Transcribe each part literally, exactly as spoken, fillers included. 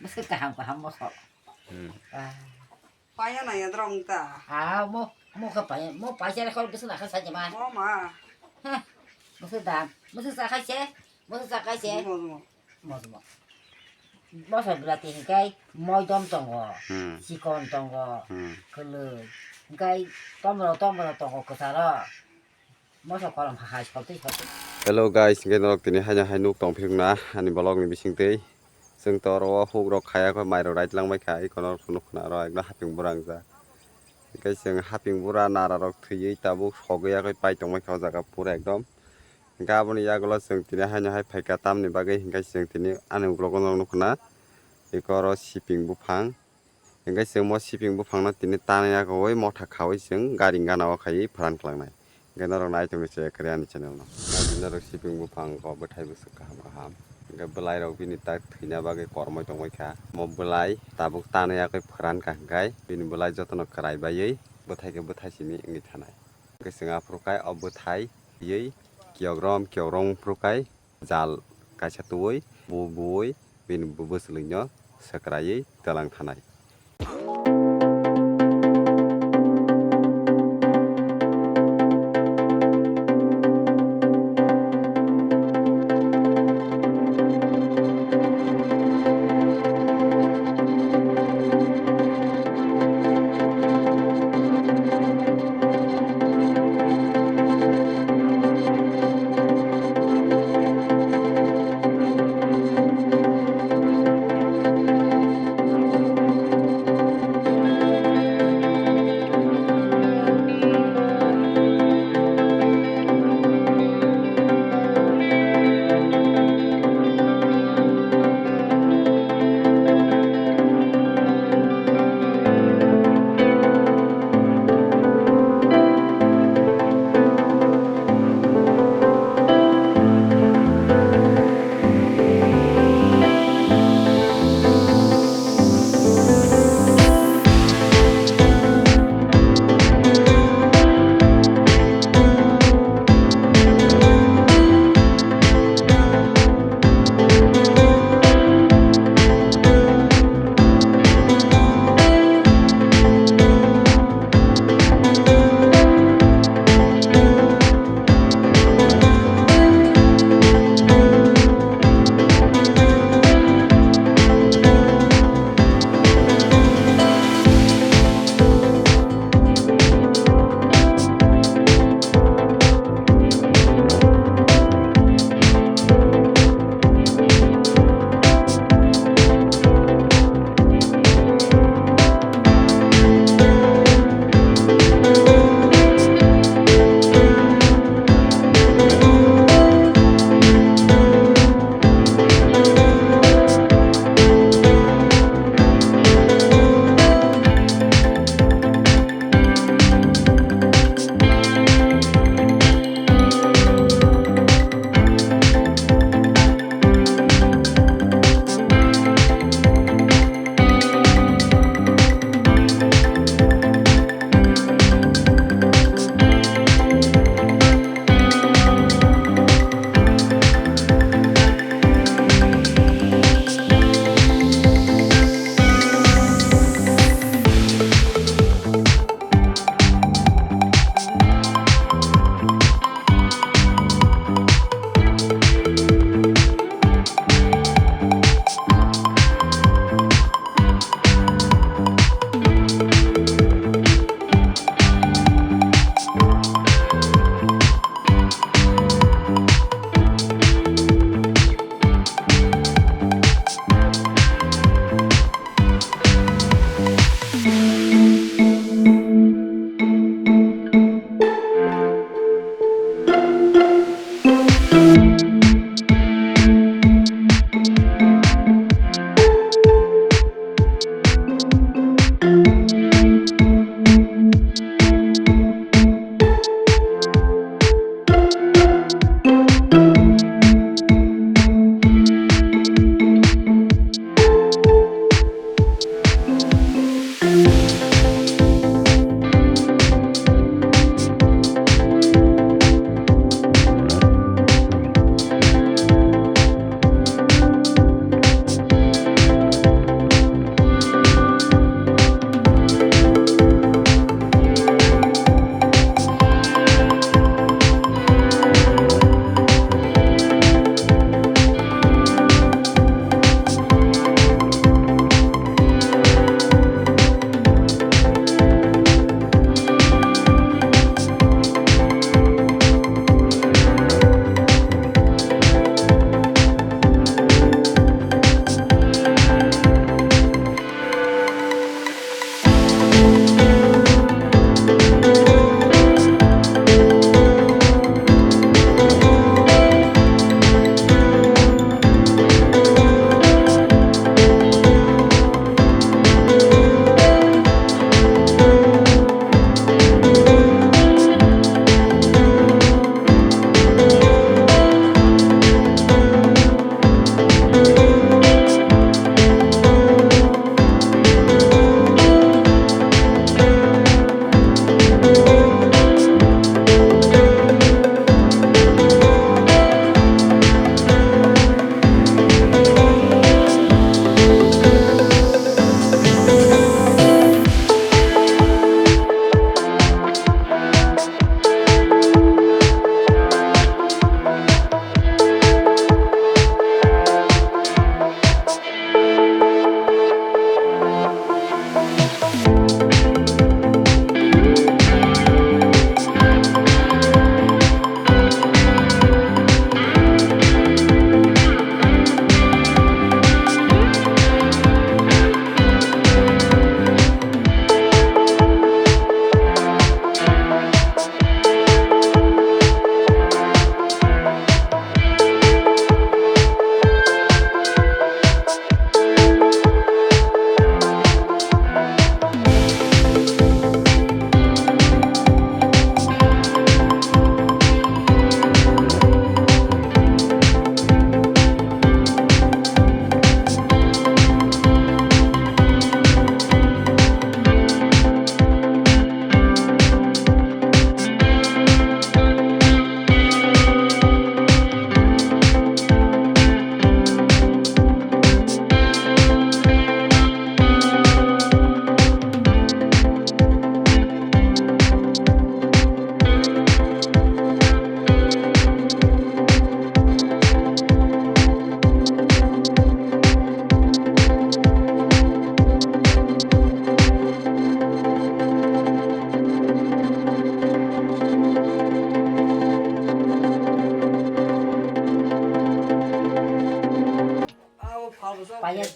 Bwswk kaham kaham mosok. Hmm. Ah. Paya naya drong ta. Ah, mo, mo kha paya, mo paisa kol bwswk nakha sa jema. Mo ma. Heh, bwswk dam, bwswk sa khai se, bwswk sa khai se. Mo, mo. Mo, mo. Mosok bilati hinkhe moidom tongo, Hmm. Chikon tongo, Hmm. Kwlwi. Hinkhe tomro, tomro tongo kwcharo. Mosok kolom hai hai soltwi soltwi. Hello guys, hinkhe norok tini haino hai nuk tong phirukna ani vlog ni bisingtwi. Chwng to oro huk rok khaya khe mai rok rait lang bai kha, iko norok phunuk khna oro ekdom haping bura wngjak. Hinkhe chwng haping bura nara rok thwiwi tabuk sogwi yakwi pai tong bai kha o jaga pura ekdom. Hinkhe aboni yagulo chwng tini haino hai phaikha tamni bagwi hinkhe chwng tini ani ukulok o norok nukho na eko oro siping buphang. Hinkhe chwng mo siping buphangno tini tanwi yakowi motha khawi chwng gari gana o khaiwi pharan klangnai. Hinkhe norok nai tongwi chaya kwrwi ani channel no. Norok siping buphang o bwthai bwswk kaham kaham. Hinkhe bwlai rok bini tak thwina bagwi kormoi tongbai kha. Mo bwlai tabuk tanwi yakwi pharan kha hinkhe bini bwlai jotono kwrai baiwi bwthai khe bwthai simi wngwi thanai. Hinkhe chwng aphuru khai o bwthai twiwi kiyokrom kiyokrom phuru khai jal kaisa tuwi bu buwi bini bu bwswlwino swkraiwi twlang thanai.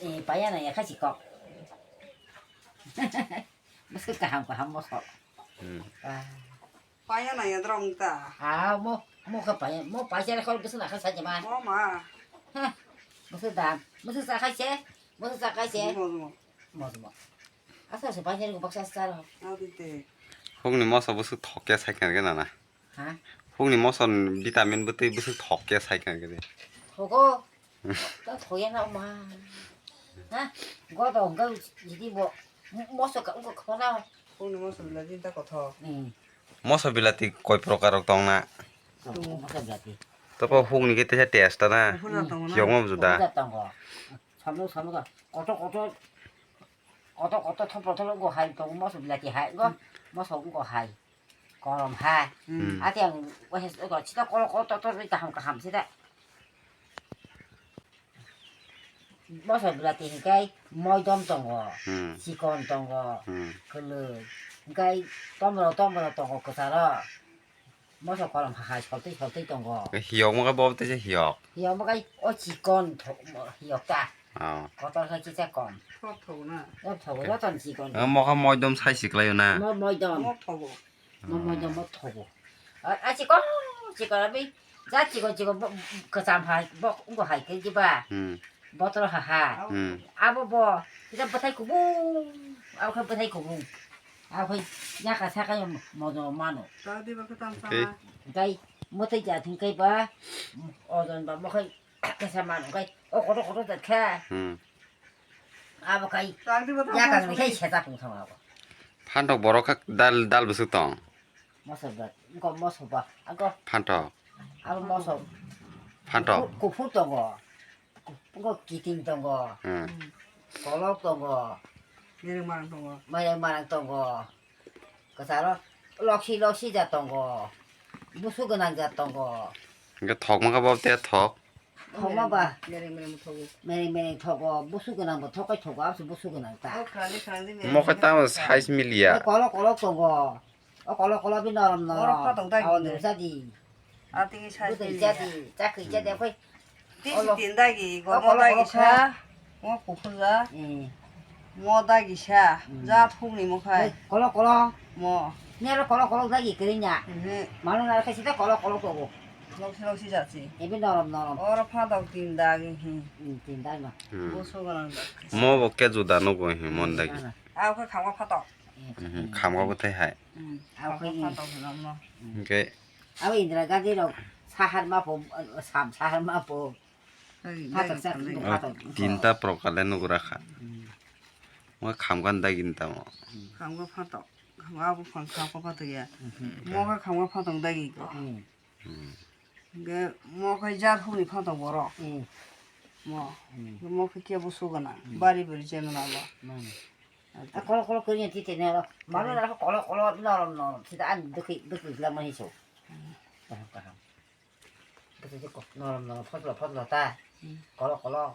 Eh, paya na ya kasi kok. Mesti kaham kaham mosok. Hmm. Ah. Paya na ya drong ta. Ah, mo mo ka paya, mo paya na kol gusu na ka sa jama. Mo ma. Ha. Mesti dam, mesti sa kai se, mesti sa kai se. Mo mo. Mo mo. Asa se paya ko baksa sa ro. Au di te. Hokni moso busu thok ya sai kan gana na. Ha? Hokni moso vitamin bwtwi busu thok ya sai kan gana. Thogo. Ta thoya na ma. Ha? Godo ga jidi bo. Moso ka ko khona. Hokni moso bila din ta kotho. Hmm. Moso bilati koi prokar rok tong na? Tongo moso bilati. Topo hukni khe teisa testa na? Buphur da tongo na? Yongma bujo da? Buphur da tongo. Samno samno da. Koto koto, koto koto thopro thopro go hai tongo moso bilati hai go. Moso go hai. Korom hai. Hmm. Ati ang wahis go chita kolo koto to kaham kaham sida. Moso bilati hinkhe moidom tongo, hmm, chikon tongo, hmm, kwlwi. Hinkhe tomro tomro tongo kwcharo. Moso kolom hai soltwi soltwi tongo. Hiyok mokhe bo teisa hiyok. Hiyok mokhe o chikon tho-, hiyok ta. Oh. Kotor khe kisa kom. Thok thogo na? Thok thogo, jotono chikon. Mokhe moidom sai siklaio na? Mo-, moidom. Mo thogo. Mo moidom mo thogo. A, a chikon, chikon abi, ja chikon chikon bo, kwcham hai, bo, wngko hai khe jiba. Hmm. Botoro ha ha. Hmm. Abo bo, kisa bwthai kubung, abo khe bwthai kubung. Abo khe yaka saka yo mojo mano. Okay. Tei mwtai ja thung kai ba, ojon ba mo khai kisa mano kai, o koto koto ja kha. Hmm. Abo kai, yakang ni kai seta pung thang abo. Phantok borok kha dal, dal bwswk tong. Moso ba, wngkha moso ba, wngkha. Phantok. Abo moso. Phantok. Ku-, kuphur tongo. Wngkha kiting tongo. Hmm. Kolok tongo. Mereng marang tongo. Mereng marang tongo. Kwcharo loksi loksi ja tongo. Busu gwnang ja tongo. Hingke thok mangkha bo te thok. Thokma ba. Mereng mereng bo thogo. Mereng mereng thogo, busu gwnang bo thokai thogo, abse busu gwnang ta. O khali khali mereng mereng. Mo khe tamo size miliya. Kolo kolo tongo. O kolo kolo bi norom norom. Oro phatok dagi. Aw nung jadi. Ati size miliya. Jadi, chakri jadi, aphai. Tisi tin dagi, gomo dagi sa. Mo kuphur ja. Hmm. Mo dagi sa. Hmm. Ja thukni mo khai. Kolo kolo. Mo. Nero kolo kolo dagi kirinya. Mhm. Manu nara khe sita kolo kolo togo. Loksi loksi jatsi. Ebi norom norom. Oro phatok tin dagi hi. Hmm, tin dagi no. Hmm. Busu gwnang dagi. Mo bo ke juda nugo hi mon dagi. Nana. Ako khamga phatok. Hmm. Mhm, khamga bo thai hai. Hmm. Ako khamga phatok hi no mo. Hingke. Abo Indira Gandhi rok sahar ma po, sam sahar ma po. Phatok chak, phatok. Tinta prokar le nugra kha. Hmm. Mo khamgan dagi tamo. Khamga phatok. Khamga abo phang khamga phatok ya. Hmm. Mo kha khamga phatok dagi ko. Hmm. Hmm. Ge mo kha jar huni phatok borok. Hmm. Mo. Hmm. Mo kha kebo sugana. Hmm. Bari bari jeno na ba. Hmm. A kolo kolo kiri ti tene ro. Mano na kolo kolo norom norom. Sida an dukhi dukhi lamani so. Hmm. Kaham kaham. Betul ko, norom norom, photlo photlo ta. Hmm. Kolo kolo.